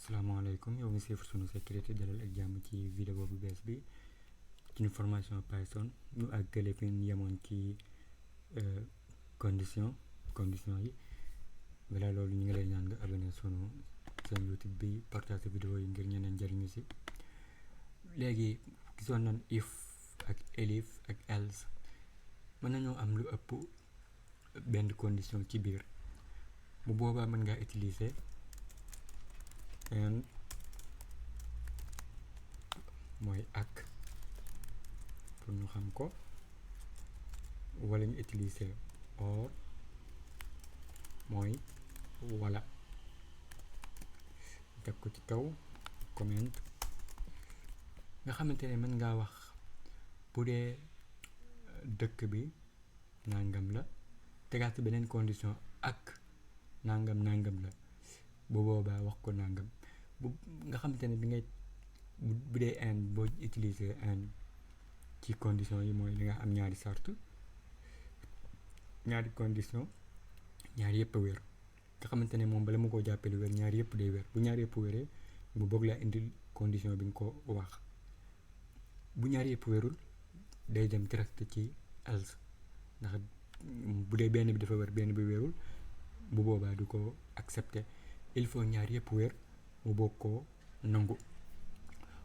salaamaaleykum yow mi siifar sunu sécurité dalal ak jàmm ci vidéo bu bees bi ci formation Python ñu àggale fi ñu yemoon ci condition yi balaa loolu ñu ngi lay ñaan nga abonné sunu seen YouTube bi partage vidéo yi ngir ñeneen njëriñu si. léegi gisoon nañ if ak elif ak else mën nañoo am lu ëpp benn condition ci biir bu boobaa mën ngaa utiliser and mooy ak pour ñu xam ko, wala ñu utiliser or mooy wala. teg ko ci kaw comment nga xamante ne mën ngaa wax bu dee dëkk bi nangam la, tegaat ci beneen condition ak nangam la, bu boobaa wax ko nangam bu nga xamante ne bi ngay bu dee and boo utiliser and ci condition yi mooy li nga am ñaari sart, ñaari condition, ñaari yëpp a wér. nga xamante ne moom bala mu koo jàppale wér ñaari yëpp day wér. bu ñaari yëpp wéree mu bëgg laa indil condition bi nga ko wax. bu ñaari yëpp wérul day dem direct ci else, ndax bu dee benn bi dafa wér benn bi wérul bu boobaa du ko accepter. il faut ñaari yëpp wér mu bokk koo nangu.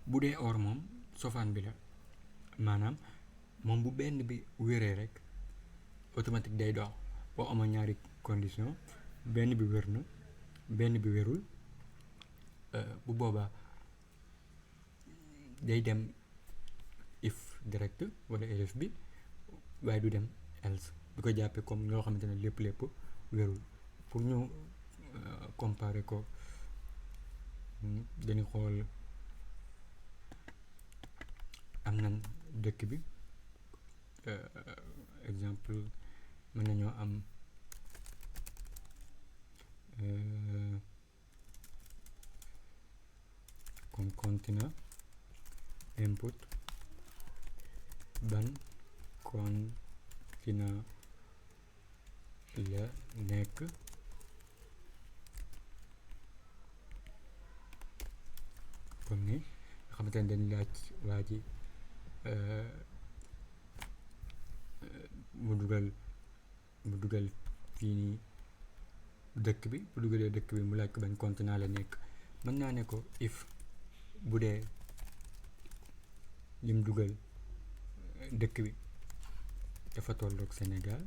bu dee or moom sofaan bi la, maanaam moom bu benn bi wéree rek automatique day dox. boo amoon ñaari condition benn bi wér na benn bi wérul bu boobaa day dem if direct wala elif bi, waaye du dem else. du ko jàppee comme loo xamante ne lépp wérul. pour ñu comparer ko dañu xool am na dëkk bi exemple mën nañoo am comme continent input ban continent la nekk, comme ni nga xamante ne dañ laaj waa ji mu dugal fii nii dëkk bi, bu dugalee dëkk bi mu laaj ko ban continent la nekk. mën naa ne ko if bu dee lim dugal dëkk bi dafa tolloog Sénégal,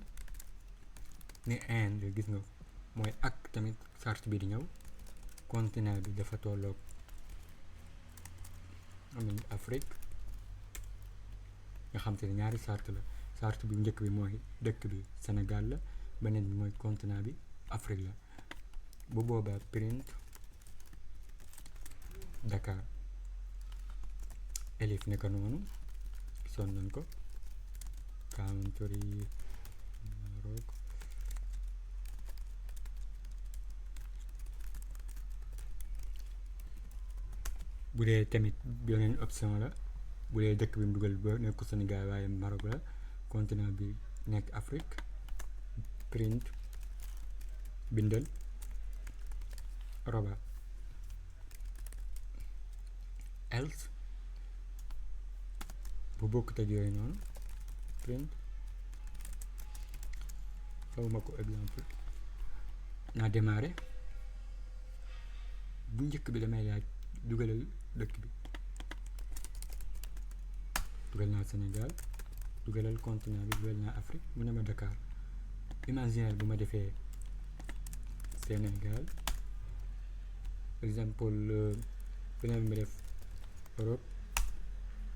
ni Inde gis nga mooy ak tamit sart bi di ñëw, continent bi dafa tolloog Afrique. nga xam te ne ñaari sart la, sart bi njëkk bi mooy dëkk bi Sénégal la, beneen bi mooy continent bi Afrique la. bu boobaa print Dakar. elif nekk noonu gisoon nañ ko, country Maroc. bu dee tamit beneen option la, bu dee dëkk bi mu dugal ba nekku Sénégal waaye Maroc la, continent bi nekk Afrique, print bindal roba else. bu bokkut ak yooyu noonu print xawma ko exemple naa démarrer. bu njëkk bi damay laaj dugalal dëkk bi, dugal naa Sénégal, dugalal continent bi, dugal naa Afrique, mu ne ma Dakar. imaginer bu ma defee Sénégal exemple, beneen bi ma def Europe,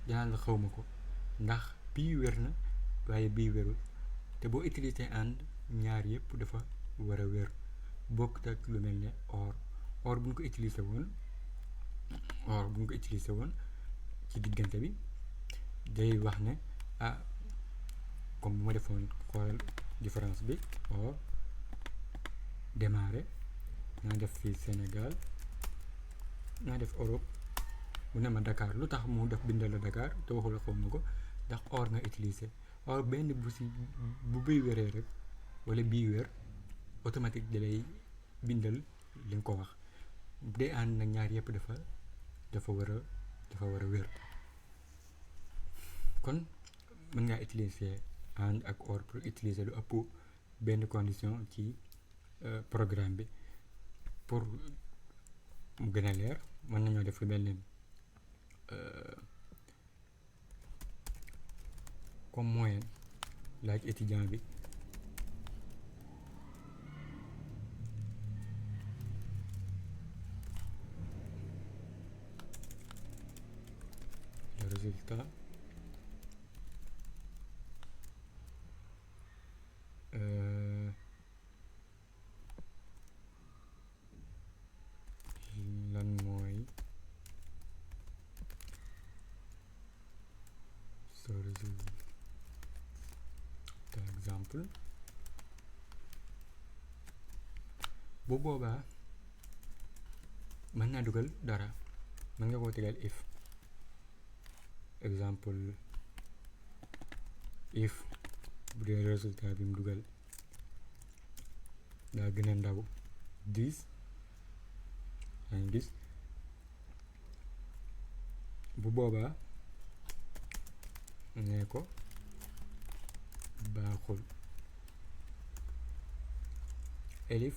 danaa la xawma ko ndax bii wér na waaye bii wérul. te boo utiliser and ñaar yëpp dafa war a wér, bokkut ak lu mel ne or bu ñu ko utiliser woon ci diggante bi day wax ne comme bu ma defoon xoolal différence bi, or démarrer naa def fii Sénégal, naa def Europe, mu ne ma Dakar. lu tax mu def bindal la Dakar te waxul xawma ko, ndax or nga utiliser. or benn bu bii wéree rek wala bii wér automatique da lay bindal li nga ko wax. bu dee ànd nag ñaar yëpp dafa war a wér. kon mën ngaa utiliser and ak or pour utiliser lu ëpp benn condition ci programme bi. pour mu gën a leer mën nañoo def lu mel ni comme moyenne laaj étudiant bi le résultat lan mooy sa résultat exemple bu boobaa mën naa dugal dara mën nga koo tegal if exemple if bu dee résultat bi mu dugal daa gën a ndaw 10 yaa ngi gis bu boobaa nee ko baaxul elif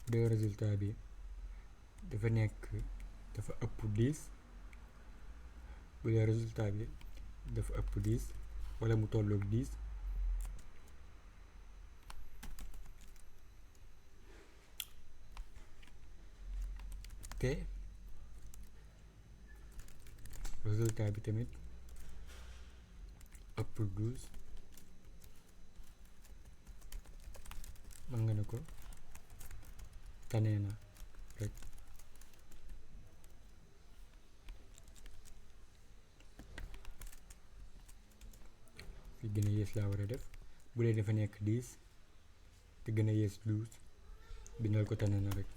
bu dee résultat bi dafa ëpp 10 bu dee résultat bi dafa ëpp 10 wala mu tolloog 10 te résultat bi tamit ëpp 12 mën nga ne ko tane na rek fi gën a yées laa war a def bu dee dafa nekk 10 te gën a yées 12 bindal ko tane na rek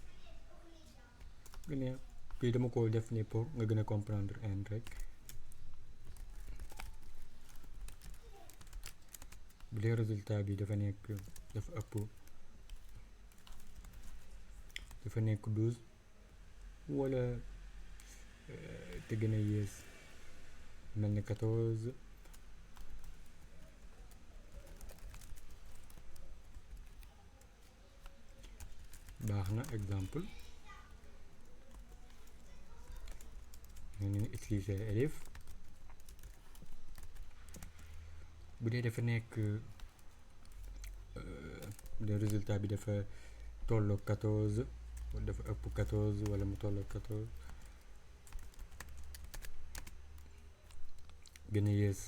fii dama ko def ni pour nga gën a comprendre and rek bu dee résultat bi dafa nekk 12 wala te gën a yées mel ni 14 baax na exemple ñu utiliser elif bu dee dafa nekk le résultat bi dafa tolloog 14 wala dafa ëpp 14 wala mu tolloog 14 gën a yées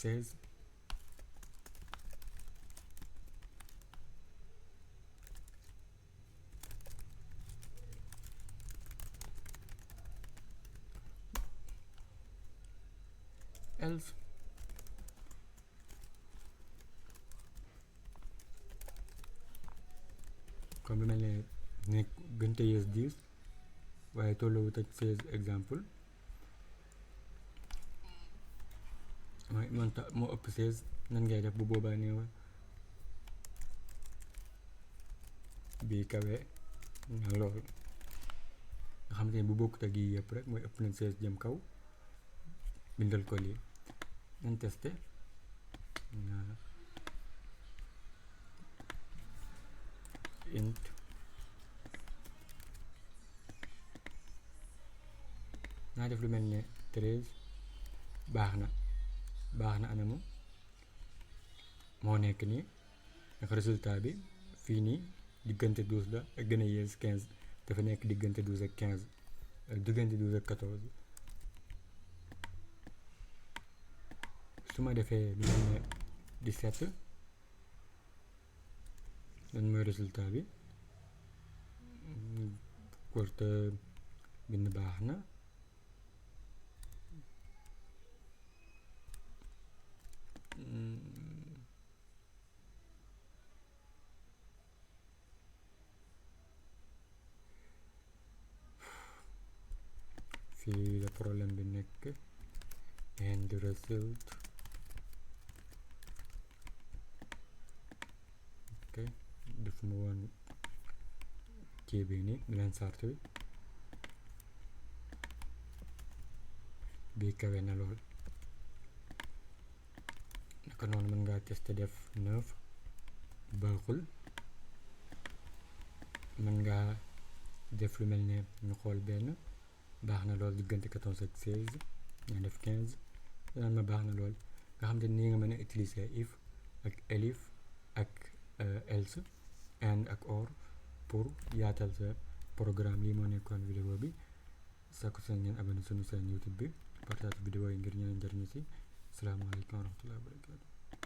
16 else comme lu mel ne nekk gënte yées 10 waaye tolloowut ak 16 exemple mooy mënta moo ëpp 16 nan ngay def bu boobaa ne bi kawe nga lool nga xam ne bu bokkut ak yi yëpp rek mooy ëpp nañ 16 jëm kaw bindal ko lii nañ testé int naa def lu mel ne 13 baax na anamu moo nekk nii ndax résultat bi fii nii diggante 12 la ak gën a yées 15 dafa nekk diggante 12 ak 15 ak diggante 12 ak 14 su ma defee lu mel ne 17 lan mooy résultat bi korte bind baax na fii la problème bi nekk and the result ok daf ma woon kii bi nii beneen sart bi bii kawe na lool. naka noonu mën ngaa testé def 9 baaxul, mën ngaa def lu mel ne ñu xool benn baax na lool diggante 14 ak 16 nga def 15 daan ma baax na lool. nga xam te nii nga mën a utiliser if ak elif ak else and ak or pour yaatal sa programme. lii moo nekkoon vidéo bi, sakku seen ngeen abonné sunu seen YouTube bi, partage vidéo yi ngir ñeneen njariñu si. asalaamaaleykum wa rahmatullahi wa barakatu.